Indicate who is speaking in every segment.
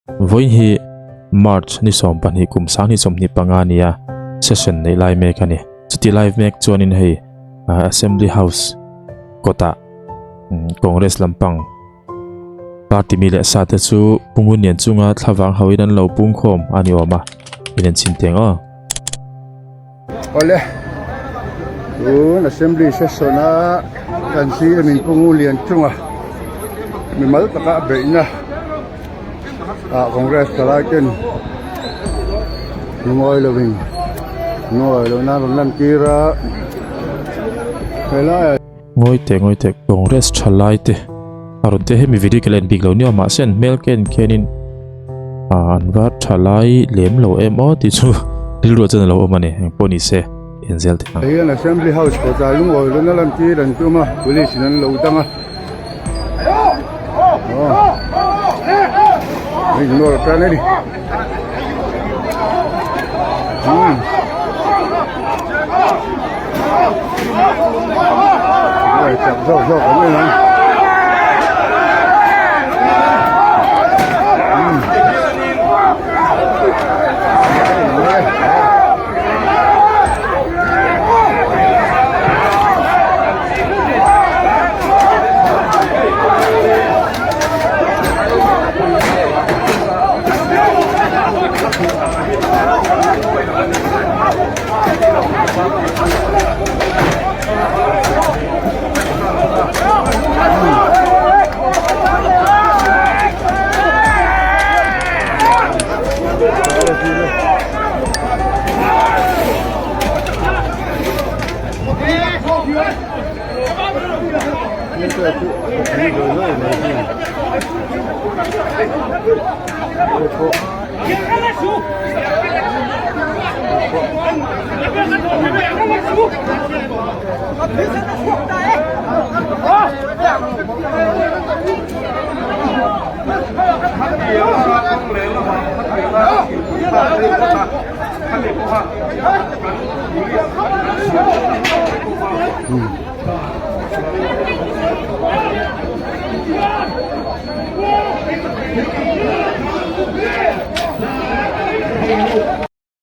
Speaker 1: Vawiin hi March ni 12 kum 2025 nia session nei lai mek a ni. Chuti lai mek chuanin hei Assembly House kawtah Congress lampang party mi leh sa te chu Pungun lian chunga thlavang hoin an lo pungkhawm a ni awm a, in en chhin teng aw.
Speaker 2: Awle, tun Assembly session a kan CM in Pu Ngulian chunga mimal taka a beihna ah Congress thalai ten lungawi lovin lungawi lohna an rawn lan tir a helaiah.
Speaker 1: Ngawi teh ngawi teh Congress thalai te a rawn tia hemi video ka la en bik lo nia mahse an hmel ka en khianin ah an va thalai lem lo em aw tih chu rilru ah chuan a lo awm a ni eng pawh ni se en zel thei ang.
Speaker 2: Hei hian Assembly House kawtah lungawi lawna lan tir an tum a police in an lo dang a aw hei nawr tan a ni umm. Chak zawk zawk an en ang.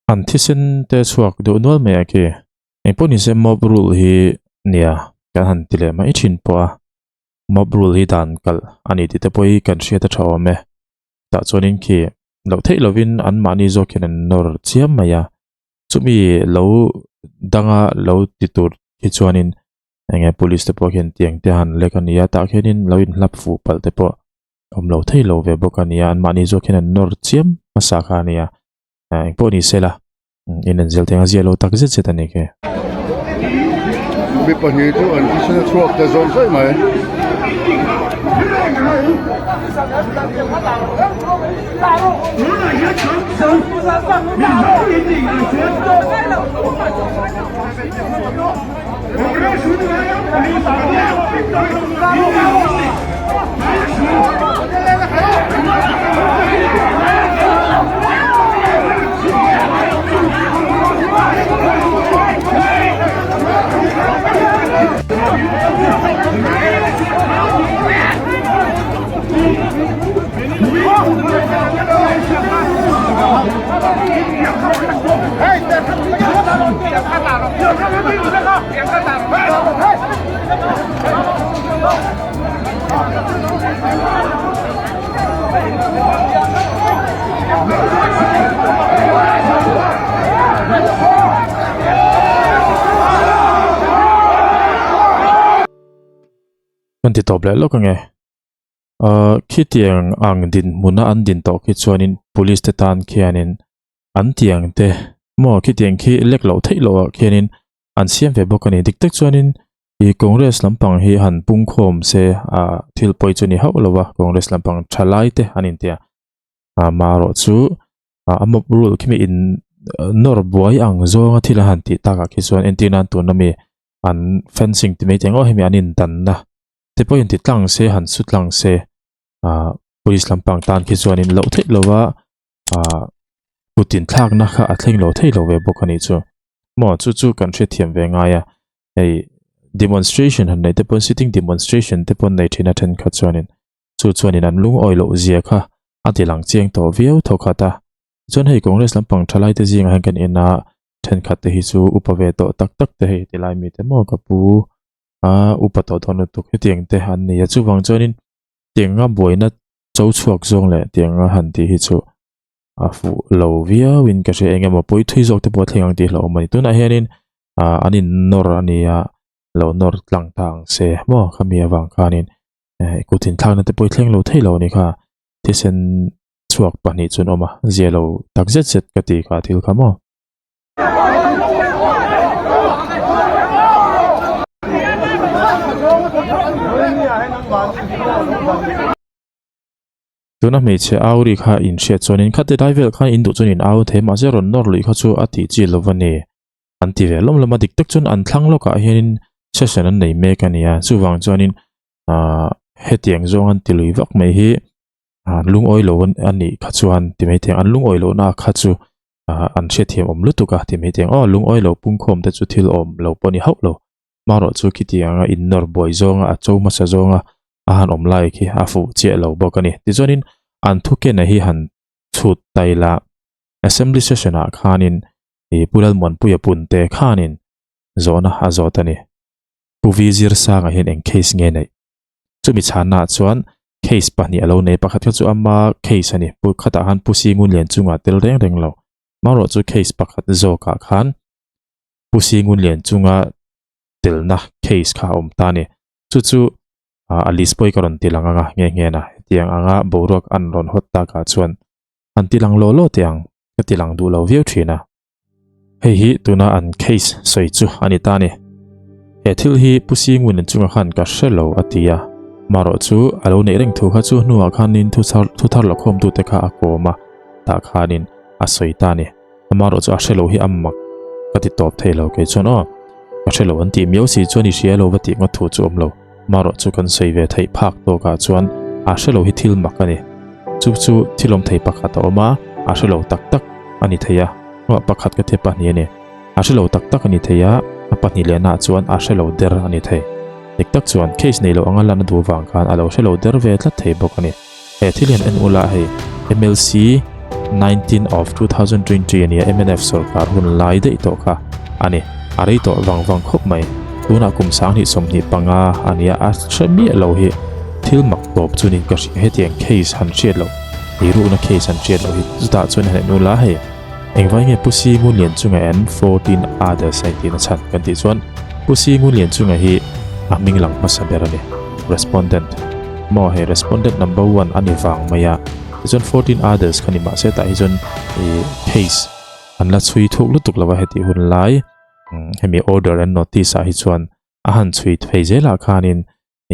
Speaker 1: An thisen te chhuak duh nual mai a khi. Engpawh nise mob rule hi nia kan han ti leh mai thin pawh a. Mob rule hi dan kalh a ni tih te pawh hi kan hriat a tha awm e. Tah chuanin khi loh theih lovin anmahni zawk hian an nawr chiam mai a. Chumi lo danga lo ti tur hi chuanin enge police te pawh khian tiang te han lek a ni a tah khianin lo inhlap fuh palh te pawh awm lo thei lo ve bawk a ni a anmahni zawk hian an nawr chiam hmasa kha a ni a engpawh ni se la in en zel thei ang a zia lo tak zet zet a ni khi.
Speaker 2: Mi pahnih chu an thisen a chhuak ta zawih zawih mai.
Speaker 1: Kan ti tawp leh lawk ange. Ahh khitiang ang dinhmuna an din tawh khi chuanin police te tan khianin an tiang te maw khitiang khi lek loh theih loh ah khianin an siam ve bawk a ni. Dik tak chuanin ih Congress lampang hi han pungkhawm se ah thil pawi chu ni hauh lo va Congress lampang thalai te an intia ah marawh chu ah a mawp rule khimi in nawr buai ang zawnga thil a han tih takah khi chuan entir nan tuna mi an fencing ti mai te ang aw hemi an indanna te pawhin ti tlang se han su tlang se ah police lampang tan khi chuanin loh theih lova ah kut inthlakna kha a thleng lo thei lo ve bawk a nih chu maw chu chu kan hrethiam ve ngai a hei demonstration han nei te pawn sitting demonstration te pawn nei thin a thenkhat chuanin chu chuanin an lungawi loh zia kha. a ti lang chiang tawh viau thaw khat a. Chuan hei Congress lampang thalai te zingah hian kan en a, thenkhat te hi chu upa ve tawh tak tak te hei tilai mi te maw ka pu a upa tawh dawn lutuk hetiang te an ni a. Chuvang chuanin tianga buaina cho chhuak zawng leh tianga han tih hi chu a fuh lo viau in ka hria eng emaw pawi thui zawk te pawh a thleng ang tih hlauhawm a ni. Tunah hianin ah an in nawr a ni a, lo nawr tlang ta ang se maw khami avang khanin eh kut inthlakna te pawh i thleng lo thei lo a ni kha thisen chhuak pahnih chu an awm a, zia lo tak zet zet ka ti kha thil kha maw. Tuna hmeichhe au ri kha in hriat chuanin khati lai vel khan in duh chuan in au thei mahse rawn nawr luih kha chu a tih chi lo a ni. An ti ve lawm lawm a dik tak chuan an thlang lawkah hianin session an nei mek a nia chuvang chuanin ahh hetiang zawng an ti lui vak mai hi ah lungawi lo a nih kha chuan ti mai thei ang an lungawi lohna kha chu ah an hriatthiam awm lutuk a ti mai thei ang aw lungawi lo pungkhawm te chu thil awm lo pawh a ni hauh lo. Hmarawh chu khitianga in nawr buai zawnga a cho hmasa zawnga a han awm lai khi a fuh chiah lo bawk a ni. Tichuanin an thukena hi han chhut tai la, Assembly session ah khanin ih Pu Lalmuanpuia punte khanin zawhna a zawt a ni. Pu Vi Zirsanga hian eng case nge neih? Chumi chhanna ah chuan case pahnih a lo nei, pakhat kha chu ama case a ni, Pu khatah khan Pu Singunlian chungah tel reng reng lo. Hmarawh chu case pakhat zawkah khan Pu Singunlian chunga telna case kha a awm ta a ni. Chu chu a list pawh hi ka rawn ti lang anga nghe nghe na hetiang anga boruak an rawn hawt takah chuan an ti lang law law teh ang ka ti lang duh lo viau thin a. Hei hi tuna an case sawi chu a ni ta a ni. He thil hi Pu Singunlian chunga khan ka hre lo a ti a, marawh chu a lo neih reng thu kha chu hnuah khanin thu thar la khawmtute kha a kawm a, tah khanin a sawi ta a ni. Amarawh chu a hre lo hi a mak ka ti tawp thei lo kei chuan aw ka hre lo an tih miau si chuan i hria lo va tih ngawt thu chu awm lo amarawh chu kan sawi ve theih phak tawkah chuan a hre lo hi thil mak a ni chu chu thil awm thei pakhat a awm a a hre lo tak tak a ni thei a aw pakhat ka thei pahnih a ni a hre lo tak tak a ni thei a a pahnih leh naah chuan a hre lo der a ni thei dik tak chuan case nei lo anga lan a duh vang khan a lo hre lo der ve tlat thei bawk a ni. He thil hian en ula hei MLC 19 of 2020 ania MNF sorkar hun lai daih tawh kha a ni. A rei tawh vang vang khawp mai. Tunah kum 2025 ania a hre miah lo hi thil mak tawp chu niin ka hria. Hetiang case han hriat loh, eirukna case han hriat loh hi chutah chuan han en ula hei engvai nge Pu Si Ngunlian chunga en 14 others a intihna chhan kan tih chuan Pu Si Ngunlian chunga hi a hming lang hmasa ber a ni. Respondent. Maw hei respondent number one a ni vang mai a, tichuan 14 others kha ni mahse tah hi chuan ih case an la chhui thuk lutuk lo a heti hun lai hemi order and notice ah hi chuan a han chhui phei zelah khanin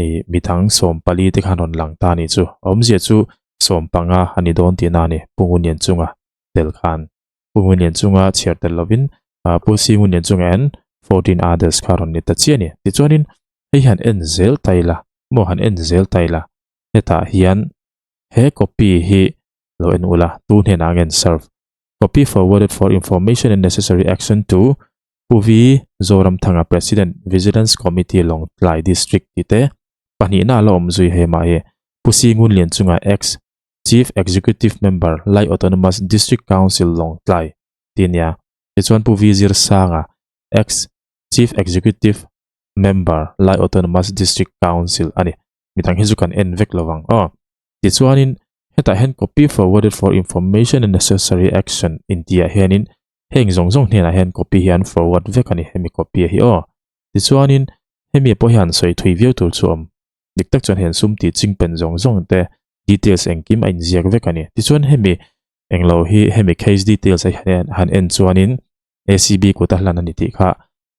Speaker 1: ih midang 14 te khan rawn lang ta a nih chu a awmzia chu 15 a ni dawn tihna a ni Pu Ngunlian chunga tel khan Pu Ngunlian chunga chhiar tel lovin Pu Si Ngunlian chunga en 14 others kha rawn ni ta chiah a ni tichuanin hei hian en zel ta ila maw han en zel ta ila hetah hian he copy hi lo en ula tu hnenah nge an serve copy forwarded for information and necessary action to Pu V Zoramthanga President Vigilance Committee Lawngtlai District tih te pahnihna a la awm zui he mah hi Pu Si Ngunlian chunga ex Chief Executive Member Lai Autonomous District Council Lawngtlai tih a nia tichuan Pu V Zirsanga ex Chief Executive Member Lai Autonomous District Council a ni. Midang hi chu kan en vek lo ang aw. Tichuanin hetah hian copy forwarded for information and necessary action intiah hianin heng zawng zawng hnenah hian copy hi an forward vek a ni hemi copy hi aw. Tichuanin hemi pawh hian sawi thui viau tur chu awm. Dik tak chuan heng sum tih ching pen zawng zawng te details engkim a inziak vek a ni. Tichuan hemi englo hi hemi case details a hian han en chuanin ACB kut a hlan a ni tih kha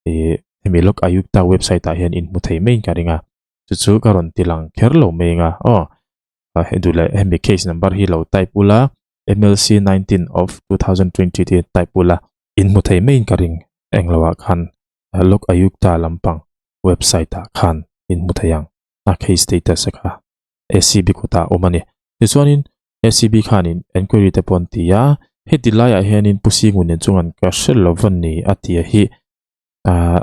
Speaker 1: ih hemi Lok Ayukta website ah hian in hmu thei mai in ka ring a chu chu ka rawn ti lang kher lo mai anga aw he duh leh hemi case number hi lo type ula MLC 19 of 2020 tih type ula in hmu thei mai in ka ring englo ah khan Lok Ayukta lampang website ah khan in hmu thei ang a case status a kha ACB kutah awm a ni tichuanin ACB khanin enquiry te pawh an ti a, heti laiah hianin Pu Singun chuan ka hre lo va ni a ti a hi ah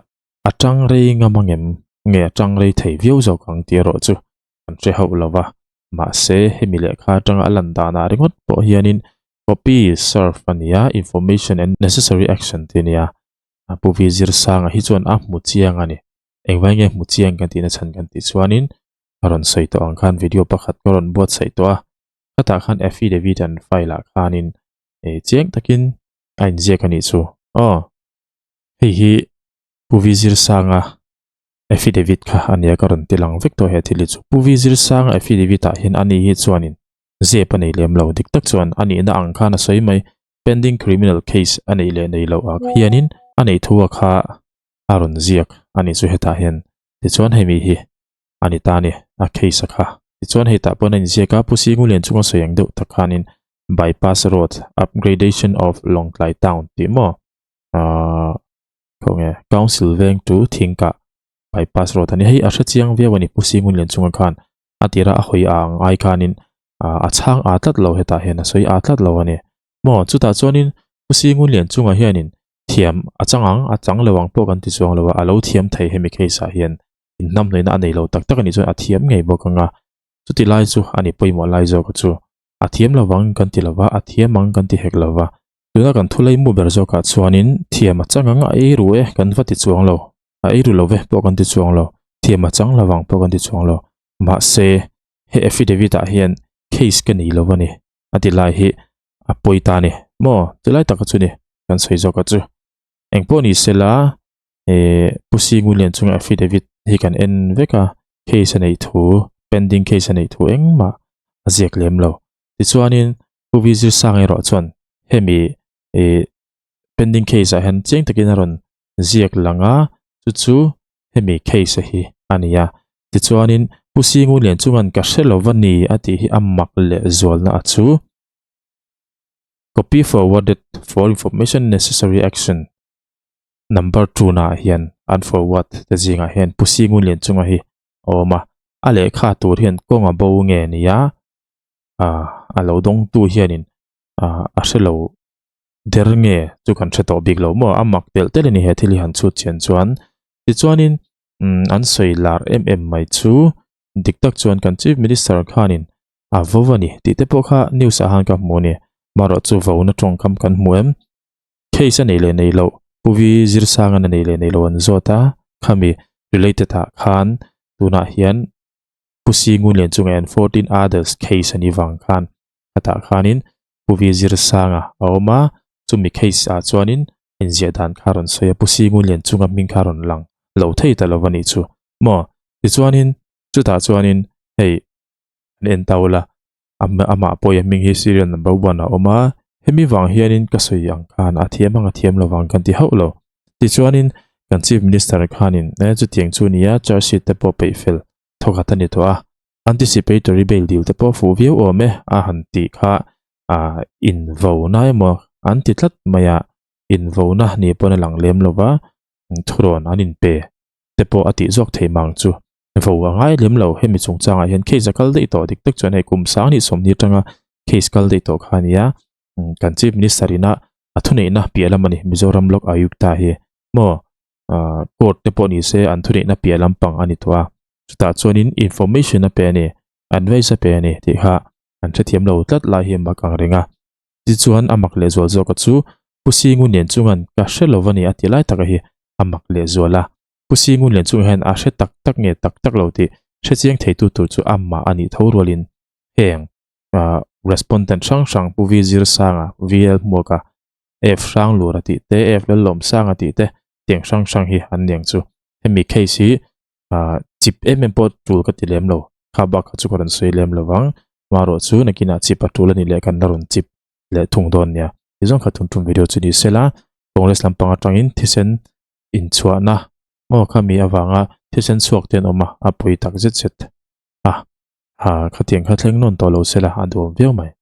Speaker 1: a tang rei ngam angem nge a tang rei thei viau zawk ang tih erawh chu kan hre hauh lo va. Mahse, hemi lehkha atanga a lan danah ringawt pawh hianin copy serve a ni a, information and necessary action tih a ni a. Pu V Zirsanga hi chuan a hmu chiang a ni. Engvai nge hmu chiang kan tihna chhan kan tih chuanin ka rawn sawi tawh ang khan video pakhat ka rawn buatsaih tawh a, khatah khan affidavit an file ah khanin chiang takin a inziak a nih chu. Aw, hei hi Pu V Zirsanga affidavit kha a nia ka rawn ti lang vek tawh he thil hi chu. Pu V Zirsanga affidavit ah hian ani hi chuanin zep a nei lem lo dik tak chuan a nihna ang khan a sawi mai pending criminal case a neih leh nei loh ah hianin a neih thu a kha a rawn ziak a nih chu hetah hian tichuan hemi hi a ni ta a ni a case a kha tichuan hei tah pawn a inziak a Pu Singulian chunga sawi ang deuh tak khanin bypass road upgradation of Lawngtlai town tih maw ahh khawnge council veng tu thingkah bypass road a ni hei a hre chiang viau a ni Pu Singulian chunga khan a tira a hawi ang ai khanin ah a chhang a tlat lo hetah hian a sawi a tlat lo a ni maw chutah chuanin Pu Singulian chungah hianin thiam a chang ang a chang lo ang pawh kan ti chuang lo a a lo thiam thei hemi case ah hian inhnamhnawihna a nei lo tak tak a nih chuan a thiam ngei bawk ang a chuti lai chu a ni pawimawh lai zawk chu a thiam lo vang kan ti lo va a thiam ang kan ti hek lo va tuna kan thu lei mu ber zawk ah chuanin thiam a chang ang a ei ru e kan va ti chuang lo a ei ru lo ve pawh kan ti chuang lo thiam a chang lo vang pawh kan ti chuang lo mahse he affidavit ah hian case ka nei lo a ni a ti lai hi a pawi ta a ni maw chulai taka chu ni kan sawi zawk a chu engpawh ni sela eh Pu Singulian chunga affidavit hi kan en vek a case a neih thu pending case a neih thu engmah a ziak lem lo tichuanin Pu V Zirsang erawh chuan hemi eh pending case ah hian chiang takin a rawn ziak lang a chu chu hemi case a hi a ni a tichuanin Pu Singulian chungan ka hre lo va ni a tih hi a mak leh zualna a chu. Copy forwarded for information necessary action number tuna ah hian an forward te zingah hian Pu Singulian chunga hi a awm a, a lehkha tur hian kawng a bo nge nia ah a lo dawngtu hianin ah a hre lo der nge chu kan hre tawh bik lo maw a mak telh telh a ni he thil hi han chhut chian chuan tichuanin umm an sawi lar em em mai chu dik tak chuan kan chief minister khanin A vo a ni tih te pawh kha news ah khan ka hmu a ni. Marawh chu vo na tawngkam kan hmu em? Case a nei leh nei loh, Pu Vi Zirsangan a nei leh nei loh an zawt a, khami related ah khan tunah hian Pu Singunlian chungah hian 14 others case a nih vang khan khatah khanin Pu Vi Zirsanga a awm a, chumi case ah chuanin inziah dan kha a rawn sawi a, Pu Singunlian chunga hming kha a rawn lang lo thei ta lo a nih chu maw? Tichuanin chutah chuanin hei an en ta ula amah pawh i hming hi serial number one a awm a hemi vang hianin ka sawi ang khan a thiam ang a thiam lo vang kan ti hauh lo tichuanin kan chief minister khanin e chutiang chu nia charge sheet te pawh peih fel thawkhat a ni tawh a anticipatory bail dil te pawh fuh viau awm e a han tih kha a invo na emaw an ti tlat mai a invo na ni pawn a lang lem lo va thurawn an inpe te pawh a tih zawk thei mang chu. Vo a ngai lem lo, hemi chungchangah hian case a kal daih tawh dik tak chuan hei kum sang ni sawmni atanga case kal daih tawh kha a nia. Kan Chief Minister ina a thuneihna piah lam a ni, Mizoram Lok Ayukta hi maw court te pawh ni se an thuneihna piah lampang a ni tawh a. Chutah chuanin information a pe a ni, advice a pe a ni tih kha an hrethiam lo tlat lai hi mak ang reng a. Tichuan a mak lehzual zawka chu Pu Singu nen chungan ka hre lo a ni a ti lai taka hi a mak lehzual a. Pu Singun Lian chung hian a hre tak tak nge tak tak lo tih hre chiang theitu tur chu amah a nih tho rualin heng respondent hrang hrang Pu V Zirsanga, VL Hmuaka, F Hranglura tih te, F Lallawmsanga tih te tiang hrang hrang hi an niang chu. Hemi case hi chip em em pawh tul ka ti lem lo, kha bak kha chu ka rawn sawi lem lo vang, marawh chu nakinah chip a tul a nih leh kan la rawn chip leh thung dawn nia. Tizawng kha tun tum video chu ni sela, Congress lampang atangin thisen inchhuahna maw kha mi avanga thisen chhuak te an awm a, a pawi tak zet zet a, ha khatiang kha thleng nawn tawh lo sela a duhawm viau mai.